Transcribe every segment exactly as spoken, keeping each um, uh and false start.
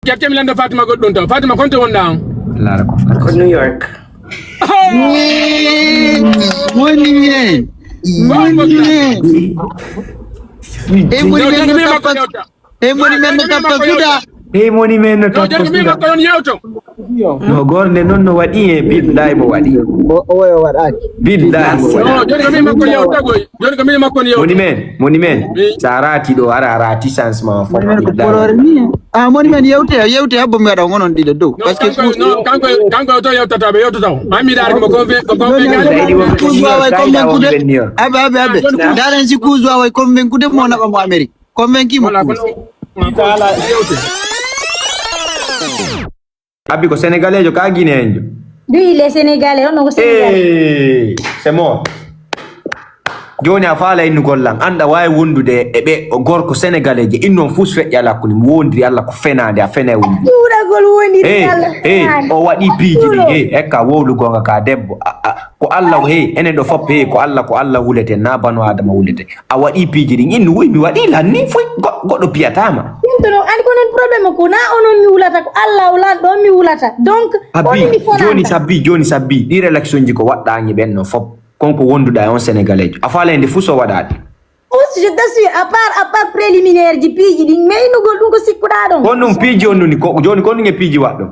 Kekke mi landa Fatima goɗɗum taw. Fatima, konto wonɗa on? Laara ko New York. Woni men. Woni men. Hey, woni men no tappa. Hey, woni men no tappa guda. Hey, woni men no tappa guda. No, gornde noon no waɗi e billaay mo waɗi. Oyo waɗaaki. Billaay mo waɗi. Joni ko min makko yewtagoy. Joni ko min makko yewta. Moni men, moni men. Sa rati ɗo ara a rati changement fof billaay. Ah, moni men yewte yewte habbo mi waɗa onon ɗiɗo dow. Parce que kanko kanko kanko to yewtata ɓe yewtata. Ammi dar ko konve ko konve. Abe abe abe. Daren si kuzo way konven kude mo naɓa mo Amérique. Convaincu mo. Voilà, kono ala yewte. Abi ko sénégalaisjo ka guinéenjo. Lui, il est sénégalais, on est sénégalais. Hey, c'est mort. Joni a faala innugol lan anda wawi wondude e ɓe o gorko sénégalais je innon fus feƴƴa lakkuli mi wondiri allah ko fenade a fenay wondude. Ɗuɗagol wondiri hey, allah hey, o waɗi piiji ɗi hey, ekka wowlu gonga ka debbo. Ko Allah hey enen ɗo fop hey ko Allah ko Allah wulete na bano adama wulete. A waɗi piiji ɗin innu wuy mi waɗi lan ni foy goɗɗo piyatama. Min to non andi ko non problème ko na onon mi wulata ko Allah o lan ɗon mi wulata donc. Abi joni sabbi joni sabbi ɗi relaxionji ko waɗɗaŋi ɓen no fop. Kon ko wonduɗa e on sénégalais a faala ende fuu so waɗaɗi. Us je t'assure à part à part préliminaire ji piiji ɗin mais innugol ɗum ko sikkuɗa ɗon. Kon ɗum piiji on nuni ko joni kon ɗum e piiji waɗɗo.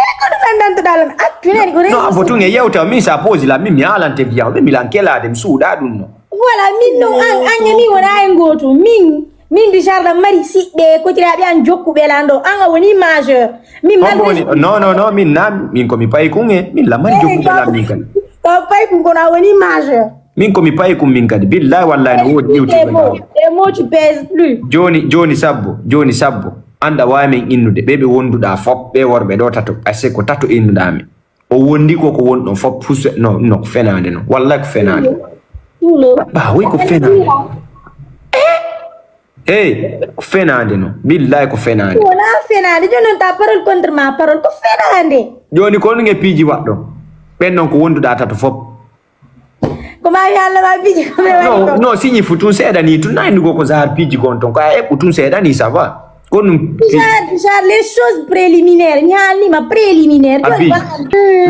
Eyi ko ɗum anndantoɗaa lan accu nani ko non abbo tun e yewta min sa pose la min mi haalante viyan min milan kelade mi suuɗa ɗum no. Voilà min ɗum an anne min wona e ngootu min min du jardin mari siɗɗe kotiraaɓe an jokkuɓe lan ɗo an a woni majeur min malwoni non non non min na min komi payi kun e min la mari jokkuɓe lan min kadi. Ko payi kun kono a woni majeur. Min komi payi kum min kadi billahi wallahi no wodi yewti ko daaw. E mo tu pèse plus. Joni joni sabbo joni sabbo anda wawi min innude ɓe ɓe wonduɗa fop ɓe worɓe ɗo tato ase ko tato innuɗa min o wondi ko ko woni ɗon fop fus no no ko fenade no wallahi ko fenade. Ba wi ko fenade. Hey, ko fenade no billahi ko fenade. Wona fenade joni non ta parole contre ma parole ko fenade. Joni ko nge piiji waɗɗo ɓen non ko wonduɗa tato fop. Ko ma wi Allah ma piiji ko ɓe waɗi ko. No siñi fu tun seeɗani tun naynugo ko zahar piiji gon ton ko a eɓɓu tun seeɗani ça va. Ko ɗum genre les choses préliminaires mi haalnima préliminaire. Abi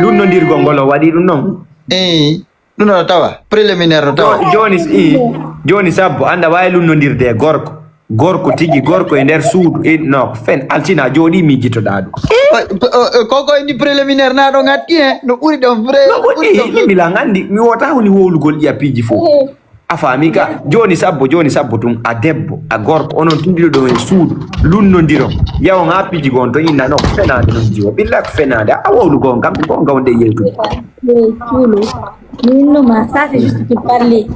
lunnodirgol ngol o waɗi ɗum non. Eyi. Ɗum no tawa préliminaire no tawa. Joni i joni sabbo anda wawi lunnodirde e gorko. Gorko tigi gorko e nder suudu e no fen altina jooɗi miijitoɗa ɗum. Koko indi préliminaire na ɗon hatti he no ɓuri ɗon vrai. No ɓuri ɗon. Milan andi mi wota woni wowlugol ɗiya piiji fof. A faami ka joni sabbo joni sabbo tun a debbo a gorko onon tun ɗiɗo ɗon e suudu lunnodiron yawon ha piiji gon to inna non ko fenade non jiwo billa ko fenade a wowlugol kam ko gawnde yewtude. Cuulo. Min numa, ça c'est juste pour parler.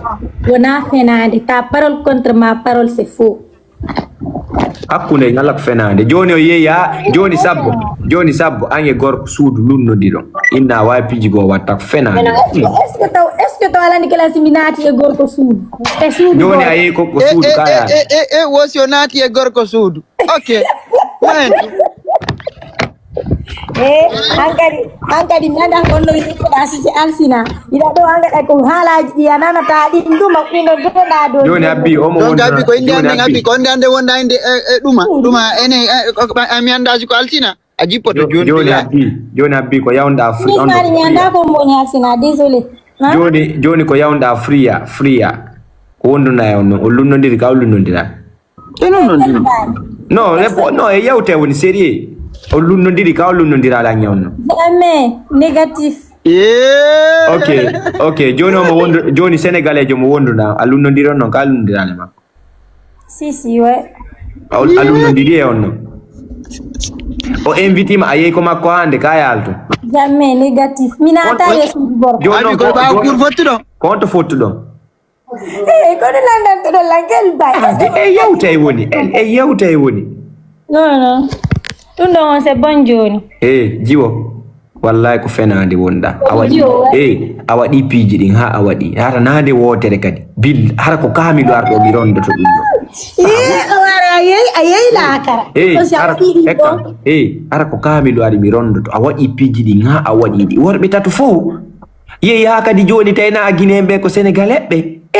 Wona fenade. Ta parole contre ma parole c'est faux. Hakkunde en ala ko fenade. Joni o yeeya, joni sabbo, joni sabbo an e gorko suudu lunnodiron. Inna wawi piiji go watta ko fenade. Est-ce que taw est-ce que taw alani kala simi naati e gorko suudu. E suudu. Joni a yeeyi ko ko suudu kaya. E e e wosi o naati e gorko suudu. Ok. Fine. E hankadi hankadi mi anda honno yettoɗa sisi alsina iɗa ɗo an gaɗa ko haalaji ɗi a nanata ɗin ɗuma ɗino joɗa dow joni abbi omo wonda abbi ko inde amen abbi ko inde ande wonda inde e ɗuma ɗuma ene mi anda si ko alsina a jippoto joni joni abbi joni abbi ko yawnda free on mi anda ko moni alsina désolé joni joni ko yawnda fria fria ko wonduna e on non o lunnodiri ka o lunnodira. E non non ɗum. No, e bo- no e yewte woni sérieux. O lunnondiri ka o lunnondira ala ñawno. Jamais négatif. Yeah. Ok, ok. Joni omo wondu joni sénégalais jomo wonduna. A lunnondiri on non ka lunnondira le makko. Si si ouais. A a lunnondiri e on non. O invite ma a yehi ko makko hande ka yalto. Jamais négatif. Mina ata yesu gorko. Joni Abi ko ba kur fottuɗo. Ko on to fottuɗon. Eyi kono landantoɗo laggel bay. E yewta e woni e yewta e woni. Non non. Ɗum ɗo on c'est bon jooni. E jiwo. Wallahi ko fenande wonɗa a waɗi e a waɗi piiji ɗin ha a waɗi hara nande wotere kadi bil hara ko kamiɗo arɗo mi rondoto ɗum ɗo. Ye o ara a yeyi a yeyi lakara. E hara ko ekka e hara ko kamiɗo ari mi rondoto a waɗi piiji ɗin ha a waɗi ɗi worɓe tato fof. Yeeya kadi jooni tawi na a Guinéen ɓe ko Sénégalais ɓe. E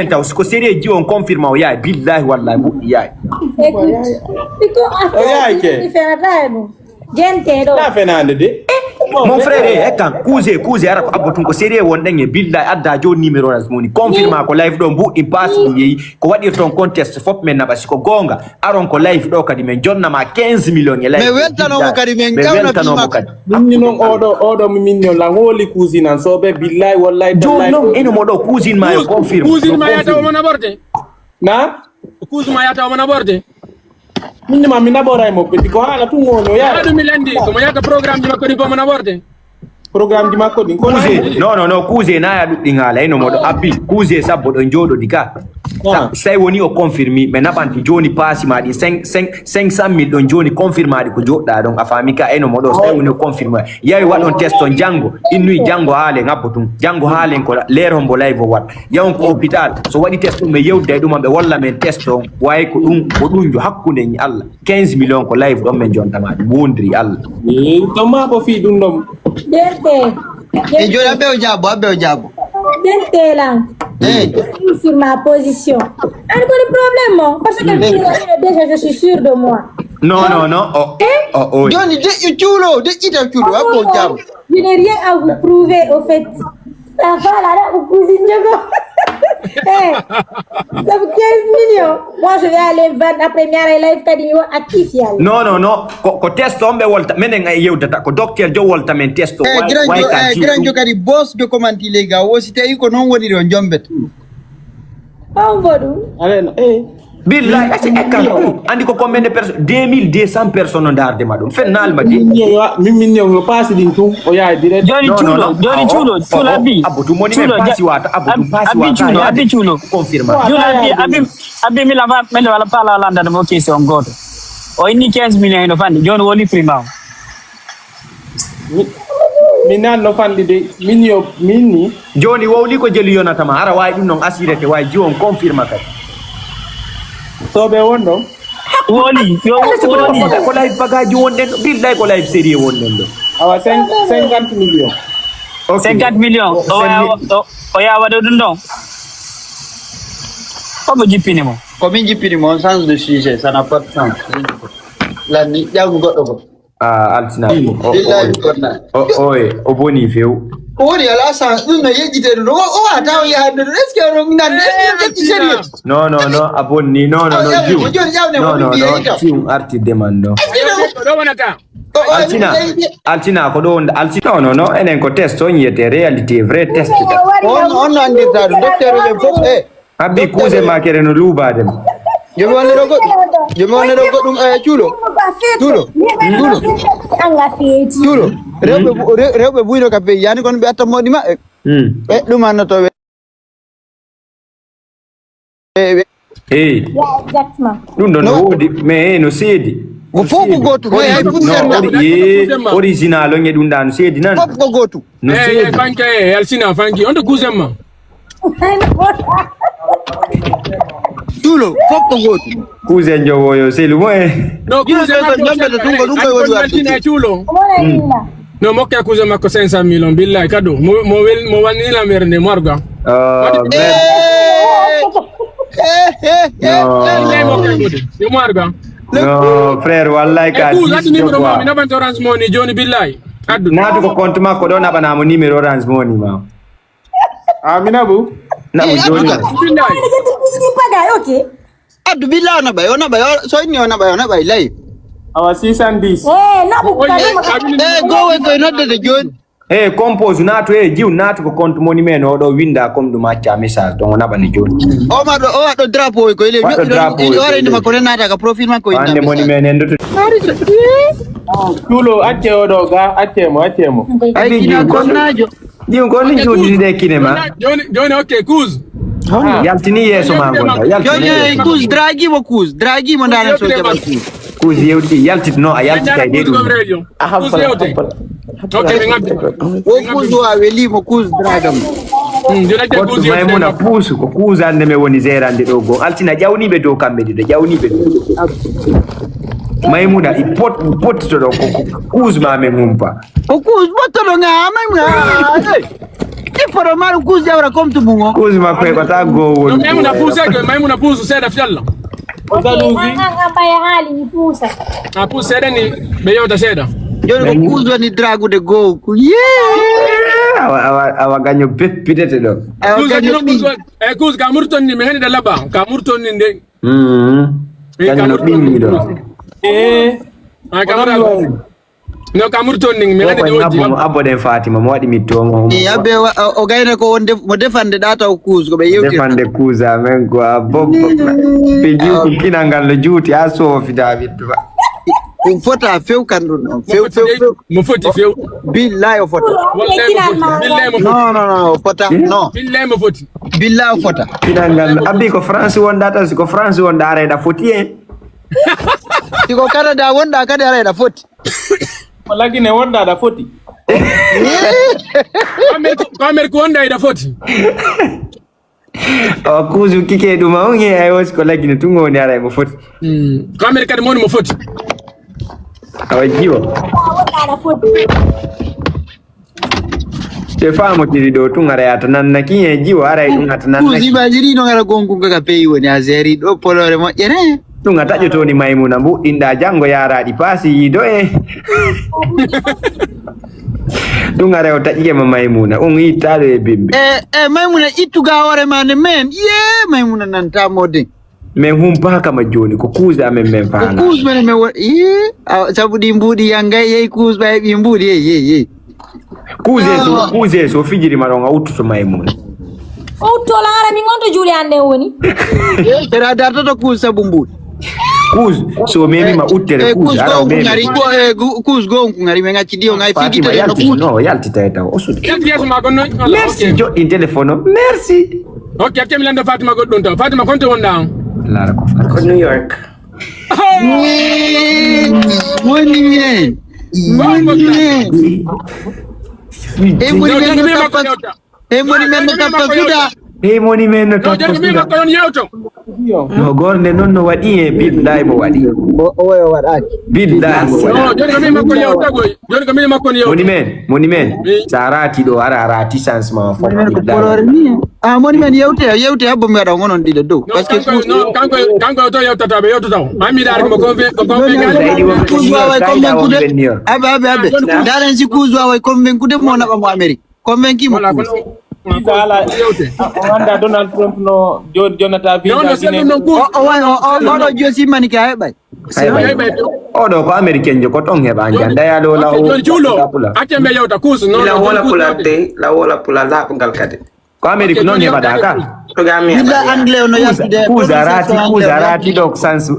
en taw, si ko sérieux ji on confirme o yaay, billahi wallahi moƴƴi yaay. Iko affaire yaay ke. Fenata e ɗum. Gente ɗo. Na fenaande de. Mon frère, e kan, cousin, cousin, ara ko abbo tun ko sérieux wonɗen e billahi, adda joni numéro Orange Money. Confirme ko live ɗo mbuɗɗin passe ɗum yeeyi. Ko waɗirton contest fof men naɓa si ko goonga. Aron ko live ɗo kadi men jonnama quinze millions e live. Mi weltanoo mo kadi, men Mi gawna weltanoo mo piima. Kadi. Min ni noon oɗo oɗo mi min noon lan hooli cousine an soɓe billahi wallahi Joni tallahi. Noon eno mo ɗo cousine ma yo confirme. Kuusi ma Yo yata confirme. omo naɓorde. Na? Kuusi ma yata omo naɓorde. Min ni ma mi naɓoray mo petit ko haala tun woni o Haa yaara. Ɗum mi lanndi ko mo yata programme ji makko ɗi fof omo naɓorde. Programme ji makko ɗin. Kono Kuuse, non, non, non, Kuuse na ya ɗuɗɗi ŋaala, eno moɗo abbi. Kuuse sabbo ɗo jooɗodi ka. Sa-, sai woni o confirmi, mi naɓanti jooni paasi ma ɗin cinq, cinq, cinq cent mille ɗon jooni confirmaɗi ko joɗɗa ɗon a faami ka eno moɗo sai woni o confirma. Yawi waɗon test on janngo, innuyi janngo haalen abbo tun. Janngo haalen ko leer hombo live o waɗ. Yawon ko hôpital, so waɗi test ɗum ɓe yewtida e ɗum ɓe wolla men test on. Wayi ko ɗum, ko ɗum jo hakkunde ñi Allah. Quinze millions ko live ɗon men jonta ma ɗum wondiri Allah. Min to ma ko fii ɗum ɗon. Berte. E joni abbe o jaabo, abbe o jaabo. Berte lan. Eh. Sur ma position. An ko le problème mo parce que déjà je suis sûr de moi. Non, non, non. Oh, oh, oh. Joni deƴƴu cuulo, deƴƴita cuulo, abbe o jaabo. Je n'ai rien à vous prouver au fait. Ah, voilà, là, vous cousine Diogo. Eh, ça fait quinze millions. Moi, je vais aller vendre après Miara Live Kadi Yo à Kifial. Non, non, non. Ko, ko test on ɓe wolta. Menen ay yewtata. Ko docteur Jo wolta men test o. Eh, way, grand way Jo, ka eh, jiw grand ɗum. Jo kadi boss de comment il est gars. O si tawi ko non woni ɗo jombet. Ɓawo mboɗum. Aleno, eh. Billahi, ati e kan. Andi ko combien de personnes? Deux mille deux cents personnes no ndaarde ma ɗum. Fen naalma de. Min, min, min, yo paasi ɗin tun, o yahay direct. Joni non, non, cuulo, non. Joni cuulo, cuulo abbi. Abbo tu moni men paasi wata, abbo tu paasi wata. Cuulo, abbi cuulo. Confirma. Cuulo abbi, abbi, abbi mi lava, men wala pala landana mo question goto. O inni quinze millions hino fandi. Joni woni prima o. Mi, mi nan no fanɗi de, min yo, min ni. Joni wowli ko jeli yonata ma, hara wawi ɗum non assurete, wawi jiwon confirma kadi. Soɓe won ɗon? Woli, yo woli. Ko live bagaji wonɗen ɗo, billahi ko live sérieux wonɗen ɗo. Awa cinq, cinquante millions. Ok. Cinquante millions, o, o, o, o ya waɗo ɗum ɗon. Komo jippini mo? Ko min jippini mo, on change de sujet, ça n'a pas de sens. Lanni, ƴaw goɗɗo ko. Ah, Altina. Billahi, o, o, oye, o boni few. Ko woni ala sens, ɗum no yejjitee ɗum. O, o wata o yaha ɗum. Est-ce que oɗon nganndi? Est-ce que on ƴetti sérieux? Non, non, non, a bonni. Non, non, non, Jiw. Non, non, non, Jiw arti demande ɗo. Est-ce que ɗo wonata? Altina, Altina, ko ɗo wonde. Altina, non, non, non, enen ko test on yiyete, réalité, vrai test. On, on no anndirta ɗum. Docteur ɓe fof, eh. Abbi, kuuse ma kere no luubaade ma. Jomi wonde ɗo goɗɗum. Jomi wonde ɗo goɗɗum, eh, cuulo. Cuulo. Cuulo. Cuulo. Rewɓe bu-, re-, rewɓe buyno ka peyi. Yani kono ɓe atta moɗi maɓɓe. Hmm. Ɓe ɗum annoto ɓe. Ɓe, ɓe. Eyi. Ya, exactement. Ɗum ɗo no woodi, mais eh, no seedi. Ko fof ko gootum, mais hay fof no seedi. Ori-, eh, original on e ɗum ɗa no seedi nan. Fof ko gootum. No seedi. Eh, eh, fanke, eh, Altina, fanke. On to kuusen ma. Cuulo, fof ko gootum. Kuusen jowo yo selu mo e. No, kuusen makko, jombete tungo ɗum koye woni warde. Cuulo. No, mokke kuusen makko cinq cent mille on, billahi, kado. Mo, mo wel-, mo wannila mere nde, mo arga. Oh, eh, eh, eh, eh, eh. No. Billahi, mokke kuusen. Yo mo arga. No, frère, wallahi ka. Eh, kuus, addu numéro ma, mi naɓan to Orange Money, joni, billahi. Addu. Naatu ko compte makko ɗo, naɓana mo numéro Orange Money ma. Ah, mi naɓu. Naɓu joni. Billahi. Pagay, ok. Addu billahi o naɓay, o naɓay, o, so inni o naɓay, o naɓay lay. Awa six cent dix. Eh, naɓu. Eh, eh, gowe koye noddede joni. Eh, compose naatu, eh, Jiw naatu ko compte moni men o ɗo winda comme ɗum acca message, donc o naɓani joni. O ma ɗo, o waɗɗo drapeau ko ele. Waɗɗo drapeau. Ene ore ni makko ren naata ka profil makko inna. Ande moni men en ɗo. Cuulo, acce o ɗo ga, acce mo, acce mo. Ay, kina gonnaajo. Ɗin ko ni juuɗi ɗe kine ma. Joni, joni, ok, kuus. Ah. Yaltini yeeso ma ngol. Yaltini. Joni, yeeso. Kuus, dragi mo kuus, dragi mo ndana so jaba kuus. Kuus yewti, yaltit no, a yalti kay de ɗum. Kuus yewte. Ok, ɓe ngabbi. Wo kuus wa weli mo kuus dragam. Hmm, joni acca kuus yewte. Maymuna puusu, ko kuus ande me woni gérande ɗo go. Altina ƴawniɓe dow kamɓe ɗiɗo, ƴawniɓe dow. Maymuna, i pot, potto ɗo ko, ko kuus ma men humpa. Ko kuus bottoɗo nga, Maymuna. Ippoɗo maɗum kuus jawra comme to mum o. Kuus makko heɓata gowol. No, Maymuna puuse ko, Maymuna puusu seeɗa fiyalla. Ok, an, an, an ɓaya haali mi puusa. A puus seeɗa ni, ɓe yewta seeɗa. Joni ko kuus woni dragude goo. Ko yee. Awa, awa, awa gaño beppitete ɗo. Awa kuus gaño ɗi. E kuus ka murton ni, mi hani da laba, ka murton ni nde. Mm. E kañum no ɓiŋŋi ɗo. Eh. Ay, kamara. No, kamur ton nin, mi andi ɗo jam. Abbo ɗen Fatima, mo waɗi mi to mo. E, abbe wa-, o, o gayna ko won def-, mo defande ɗa taw kuus, ko ɓe yewtirta. Defande kuus, amen ko abbo. Ɓe jiw ko kinal ngal no juuti, a soofida ɓiɗɗo ma. Ɗum fota few kan ɗum ɗon. Few, few, few. Mo foti few. Billahi o fota. Wallahi mo foti. Billahi mo foti. Non, non, non, o fota. Non. Billahi mo foti. Billahi o fota. Pinal ngal, Abi, ko France wonɗa tan, si ko France wonɗa, ara eɗa foti en. Si ko Canada wonɗa kadi, ara eɗa foti. Ko Lagine wonɗa, aɗa foti. Ko Amérique, ko Amérique wonɗa, eɗa foti. O kuusu kike ɗuma on e ay wosi ko Lagine tun woni ara mo foti. Hmm. Ko Amérique kadi mo woni mo foti. Awa jiwo. Te faamotiri ɗo tun ara yata nanna ki e jiwo ara e ɗum ata nanna. Kuusu imagine no ngara gonku ga peyi woni a seri ɗo polore moƴƴere. Ɗum a taƴoto ni Maymuna mbuɗɗinɗa janngo yaaraɗi paasi yiido e. Ɗum a rew taƴike ma Maymuna, on ittaɗo e bimbi. E, e Maymuna ittuga hoore ma ne men. Ye Maymuna nanta moden. Men humpaka ma joni, ko kuusa men men fana. Ko kuus men men wa-, ye, a, sabu ɗi mbuɗi yangay, yey kuus ɓay ɓi mbuɗi, yey, yey, yey. Kuuse so, kuuse so fijiri ma ɗon a uttuto Maymuna. O utto laara min on to juuɗe an ɗen woni. Era dartoto kuus sabu mbuuɗi. Kuus so memi ma uttere kuus ara o memi. Kuus go on ku ngari men acci ɗi o ngay figita no kuus. No yaltita e taw o sudi. Yalti yeeso ma gonno. Merci joɗɗin téléphone o. Merci. Ok, acca mi lando Fatima goɗɗum taw. Fatima konto wonɗa on. Laara ko Fatima. Ko New York. Woni men. Woni men. E woni men no tappa suda. E woni men no tappa suda. E woni men no tappa suda. No gornde non no waɗi e billahi mo waɗi. O, o waɗi. Billahi mo waɗi. Joni ko min makko yewta koy. Joni ko min makko yewta. Woni men, woni men. Sa rati ɗo ara, a rati chance ma fo. Woni men ko porore ni. Ah, moni men yewte, yewte habbo mi waɗa on onon ɗiɗo dow. Parce que kanko, non, kanko, kanko to yewtata, ɓe yewtata o. An mi daari mo konve, ko konve gal. Kuus wawa e konven kude. Abe, abe, abe. Daren si kuus wawa e konven kude mo naɓa mo Amérique. Konven ki mo kuus. Isa ala, o anda Donald Trump no jo-, jonata visa. Non, non, c'est non, kuus. O, o, o, o, oɗo josi mani ka heɓay. Oɗo ko Américain jo, ko ton heɓa janda ya ɗo law. Joni juulo. Acce mbe yewta kuus. Non, non, wala pula de, la wala pula la ngal kadi. Ko Amérique noon heɓaɗa ka. Illa anglais o no yaltude. Kuus a raati, kuus a raati ɗo ko sans.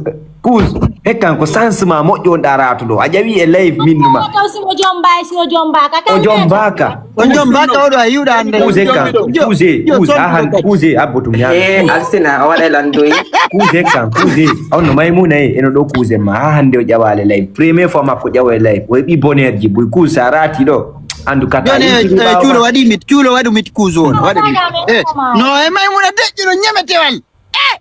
Kuus, hekkan ko sans ma moƴƴo on ɗa raatu ɗo. A ƴawi e live min numa. Taw si mo jomba, si o jomba ka. O jomba ka. O jomba ka oɗo a yiwɗa ande. Kuus hekkan, kuus e, kuus a han, kuus e abbo tum ñaami. Eh, Alsina, o waɗa landoyi. Kuus hekkan, kuus e. On no Maymuna e, eno ɗo kuus e ma. Ha hande o ƴawaale live. Premier fois makko ƴawa e live. O heɓi bonheur ji, buy kuus sa raati ɗo. Andu kata. Joni e, yimɓe e, cuulo waɗi mit, cuulo waɗu mit kuus on, waɗu mit. Eh, no e Maymuna deƴƴuno ñemetewal. Eh!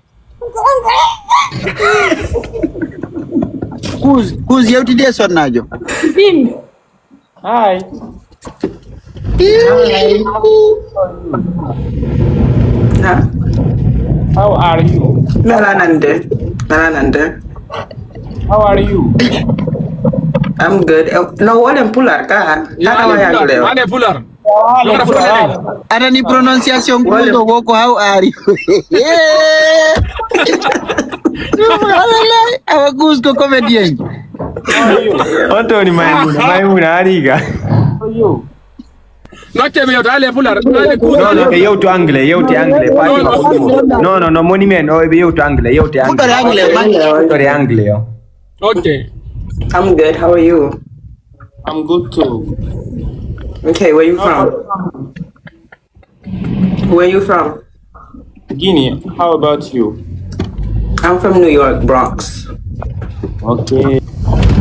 Kuus, kuus yewtidi e sonnaajo. Bim. Hi. Hi. How are you? Nala nande. Nala nande. How are you? I'm good. Eh, no, wala pular ka. Ya, hana wala pular. Wala pular. Aɗa ni prononciation kuuɗo wo ko how are you? Awa kuus ko comédien. On toni Maymuna, Maymuna ari ga. Notte ɓe yewta ale pular, ale kuus. Non, non, ɓe yewtu anglais, yewti anglais. Fatima ko ɗum. Non, non, non, moni men o ɓe yewtu anglais, yewti anglais. Fuɗɗore anglais, man. Fuɗɗore anglais o. Okay. I'm good. How are you? I'm good too. Okay, where you from? Where you from? Guinea. How about you? I'm from New York, Bronx. Okay.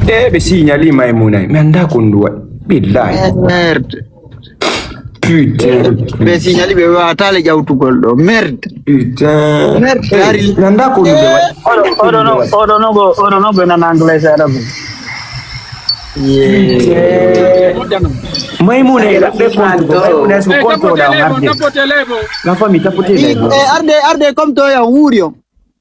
Eh, ɓe signali Maymuna. Mi annda ko ndu waɗi. Billahi. Eh, merde. Putain. Ɓe signali ɓe wawata le ƴawtugol ɗo. Merde. Putain. Merde. Eh, ari. Mi annda ko ndu ɓe waɗi. Oɗo, oɗo no, oɗo no go, oɗo no go nan anglais e arabe. Maymuna e ɗaɓɓe compte ko Maymuna so compte o ɗa o harde. La famille tapote ley. Eh, arde, arde compte o ya wuuri o.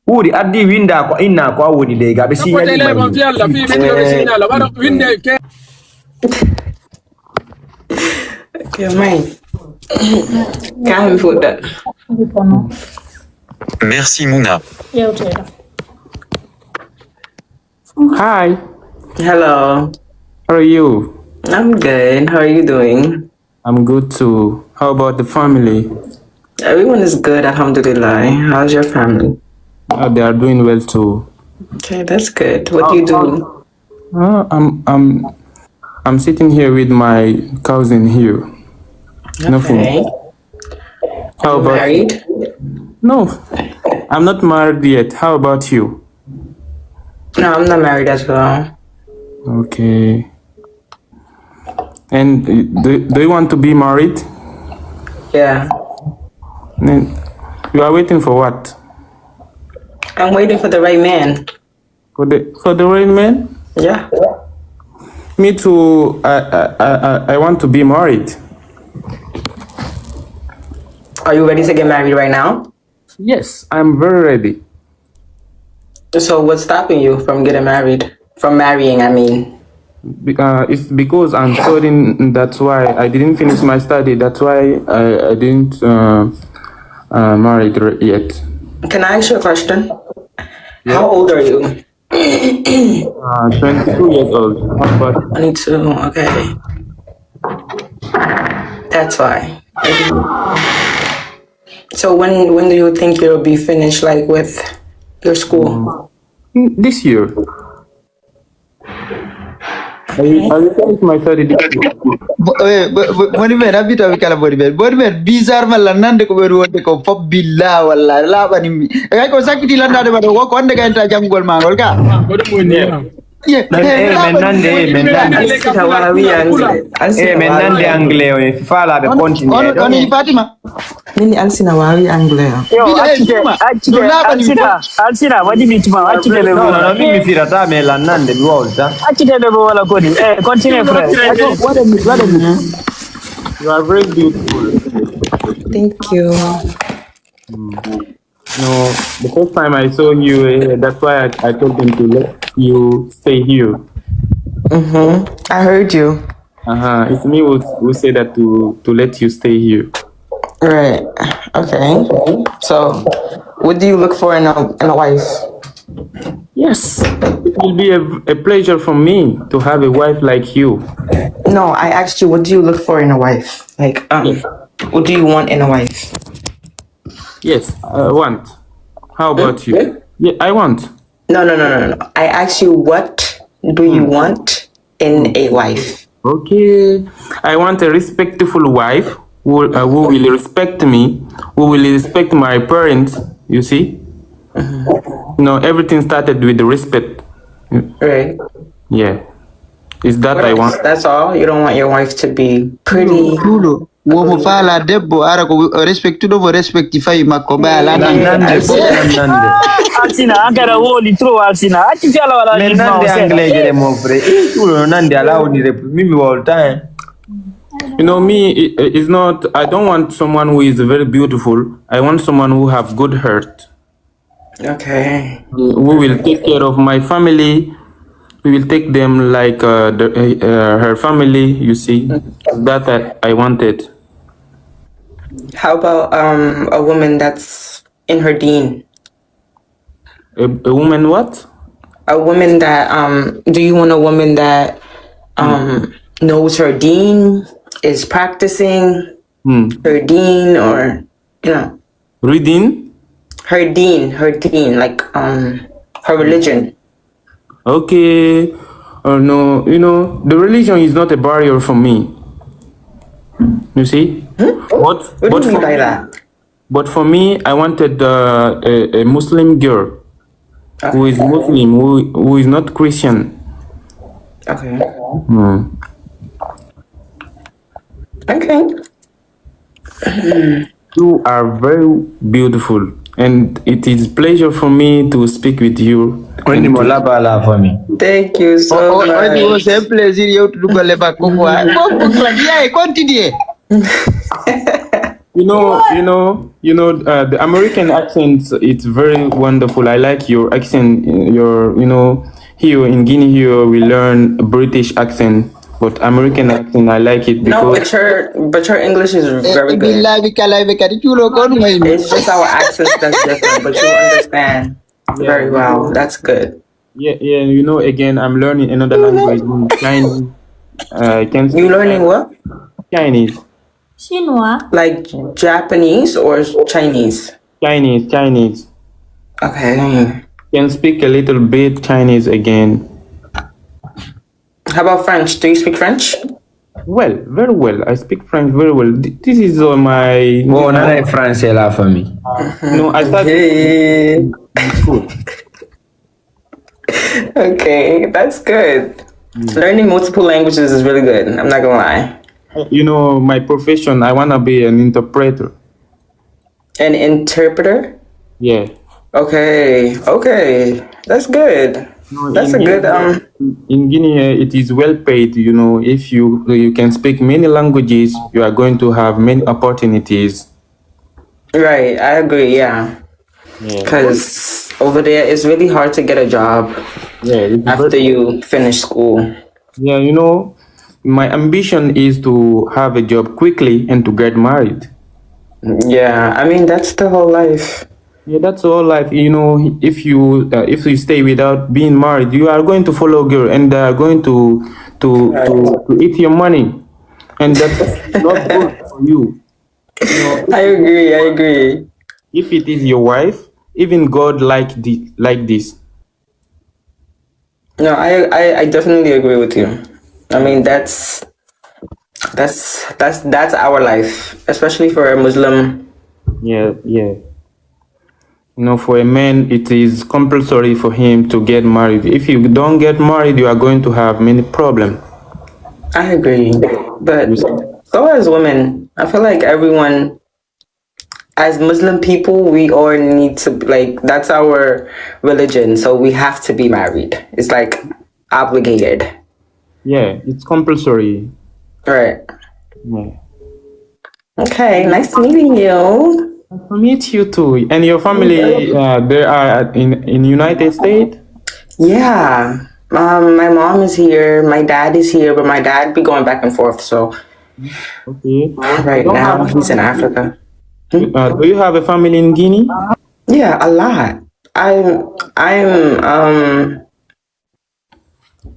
Wuuri addi winda ko inna ko a woni ley ga ɓe signali Maymuna. Winde ke. Okay, May. Ka mi fuɗɗa. Merci Muna. Yewtere. Hi. Hello. How are you? I'm good. How are you doing? I'm good too. How about the family? Everyone is good, alhamdulillah. How's your family? Oh, they are doing well too. Okay, that's good. What do you do? How, how, Uh, I'm I'm I'm sitting here with my cousin here. Nothing. Okay. How You about married? No, I'm not married yet. How about you? No, I'm not married as well. Okay. And uh, do, do you want to be married? Yeah. Then you are waiting for what? I'm waiting for the right man. For the for the right man? Yeah. Me too. I I, I, I- I want to be married. Are you ready to get married right now? Yes, I'm very ready. So what's stopping you from getting married? From marrying, I mean. Be- uh, it's because I'm studying. That's why I didn't finish my study. That's why I, I didn't uh, uh, married re- yet. Can I ask you a question? How old are you? Uh, twenty-two years old. How about twenty-two. Okay. That's why. So when when do you think you'll be finished, like, with your school? Mm, this year? I, I will finish my study this year. Bo- eh, bo- bo- boni men abita wi kala boni men boni men bizarre ma lannande ko ɓeɗo wonde ko fop billa walla laaɓani mi e kay ko sakkiti lannade ma ɗo woko wonde gayta janngugol ma ngol ka Ko ɗum woni, ah. Ye, Eh, men nande, eh, men nande. Alsina waawi anglais. Eh, men nande anglais o e faalaɓe continue ɗo. Ono Fatima Min Alsina waawi anglais am. Yo, Bila accite, Juma, accite, no laaɓani mi Alsina, Alsina, waɗi mi tuma, accite ɓe Non, wala. non, min mi firata, mais lannande mi wawta. Accite ɓe wala koni. Eh, continue, frère. Waɗa mi waɗa mi You are very beautiful. Thank you. No, the first time I saw you, eh, that's why I, I told them to let you stay here. Mm-hmm. I heard you. Uh-huh. It's me who, who said that to, to let you stay here. Right. Okay. So, what do you look for in a in a wife? Yes, it will be a, a pleasure for me to have a wife like you. No, I asked you, what do you look for in a wife? Like, um, what do you want in a wife? Yes, I want. How about you? Yeah, I want. No, no, no, no, no. I asked you, what do you want in a wife? Okay, I want a respectful wife who, uh, who will respect me, who will respect my parents. You see, no, everything started with the respect. Right. Yeah, is that I want. That's all. You don't want your wife to be pretty. Tuulo womo faala debbo ara ko respectuɗo mo respecti fawi makko mbaala Nande, nande. Alsina, an kadi a woli trop, Alsina. Acci fiyala wala Men nande anglais je de mon frère. Eh, ɗum no nande ala woni rep. Min mi wawta en. You know, me, it, it's not. I don't want someone who is very beautiful. I want someone who have good heart. Okay. Who will take care of my family. We will take them like uh, the, uh, her family. You see, that I, I wanted. How about um a woman that's in her deen? A, a woman, what? A woman that um do you want a woman that um knows her deen, is practicing Hmm. her deen, or you know Reading. Her deen, her deen, like um her religion. Okay. Uh, no, you know, the religion is not a barrier for me. You see? What? What but do you mean for by me, that? But for me, I wanted uh, a, a Muslim girl who is Muslim, who, who is not Christian. Okay. Hmm. Okay. You are very beautiful, and it is pleasure for me to speak with you. Woni mo laba la famille. Thank you so on much. Woni c'est un plaisir yewtudugol e makko quoi. Bon, bon, yeah, continue. You know, you know, you know, uh, the American accent, it's very wonderful. I like your accent. Your, you know, here in Guinea, here we learn British accent, but American accent, I like it No, because but your but your English is very good. Billahi kala ɓe kadi cuulo ko ɗum ay It's just our accents that's different, but you understand very well. That's good. Yeah, yeah. You know, again, I'm learning another language, Chinese. Uh, I can You learning what? Chinese. Chinois. Like Japanese or Chinese? Chinese, Chinese. Okay. Can speak a little bit Chinese again. How about French? Do you speak French? Well, very well. I speak French very well. Th- This is uh, my. Bon, on a français la famille. No, I started Hey. in school. Okay, that's good. Learning multiple languages is really good. I'm not gonna lie. You know, my profession, I want to be an interpreter. An interpreter? Yeah. Okay, okay. That's good. No, That's a in good Guinea- um In Guinea, eh, it is well paid. You know, if you you can speak many languages, you are going to have many opportunities. Right, I agree, yeah. Yeah. Cuz over there it's really hard to get a job Yeah. It's after very- you finish school. Yeah. You know, my ambition is to have a job quickly and to get married. Yeah, I mean that's the whole life. Yeah, that's all life. You know, if you uh, if you stay without being married, you are going to follow girl and they are going to to to, to eat your money, and that's not good for you. I agree, I agree. If it is your wife, even God like the like this. No, I, I I definitely agree with you. I mean that's that's that's that's our life, especially for a Muslim. Yeah, yeah. You know, for a man, it is compulsory for him to get married. If you don't get married, you are going to have many problems. I agree. But so as women, I feel like everyone, as Muslim people, we all need to, like, that's our religion. So we have to be married. It's like obligated. Yeah, it's compulsory. Right. Yeah. Okay, nice meeting you. Nice to meet you too. And your family, uh, they are in in United States. Yeah. Um, my mom is here, my dad is here, but my dad be going back and forth. So Okay. right now he's in Africa. Uh, do you have a family in Guinea? Yeah, a lot. I'm I'm um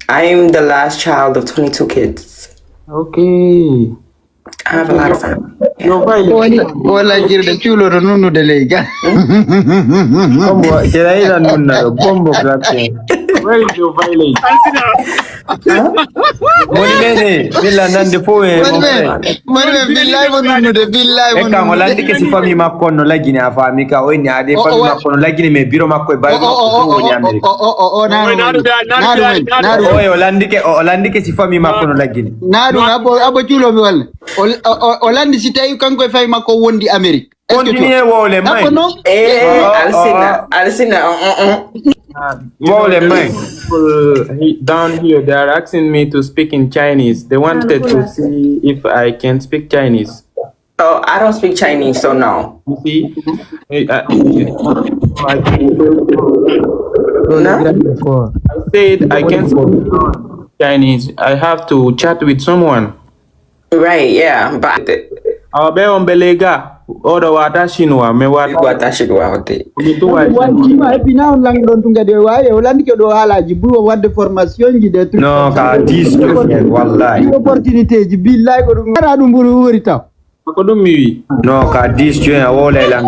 I'm the last child of twenty-two kids. Okay. I have a lot of family. Your village. Wala jirde cuuloto nunnude ley ga. Bombo, kira ila nunna ɗo, bombo gratin. Where is your village? Moni mene, billa nande fo e Moni men, moni men, billahi mo nunnude, billahi mo E kan o nunnude. landike si famille makko on no lagini a faami ka o inni ade O- o famille wa- makko no lagini mais biro makko e bawi O- o- o- makko o- woni o- Amérique. o- o- o- o- naaru men, naaru men, naaru men. O e o landike o o landike si famille makko no lagini. Naaru men, abo abo cuulo mi walla. O o- o landi si tawi kanko e famille makko wondi Amérique. Est-ce que tu Continue wowle may. Abo non? Eh, Oh, Alcina, oh. Alcina, uh, uh, uh. You know, Wowle there may. are people he- down here, they are asking me to speak in Chinese. They wanted to see if I can speak Chinese. Oh, I don't speak Chinese, so no. You see, I, I, No? I said I can't speak Chinese. I have to chat with someone. Right, yeah, but Awa ɓe on ɓe lega oɗo wata chinois mais wata wata chinois hote. mi tuwa Wadde ma eppi na on langue ɗon tun kadi o wawi o landi ke ɗo haalaji bui o wadde formation ji des trucs Non, ka dix juin wallahi. Opportunité ji billahi ko ɗum ara ɗum ɓuri wori taw. Ko ɗum mi wi. Non, ka dix juin a wowlay lan.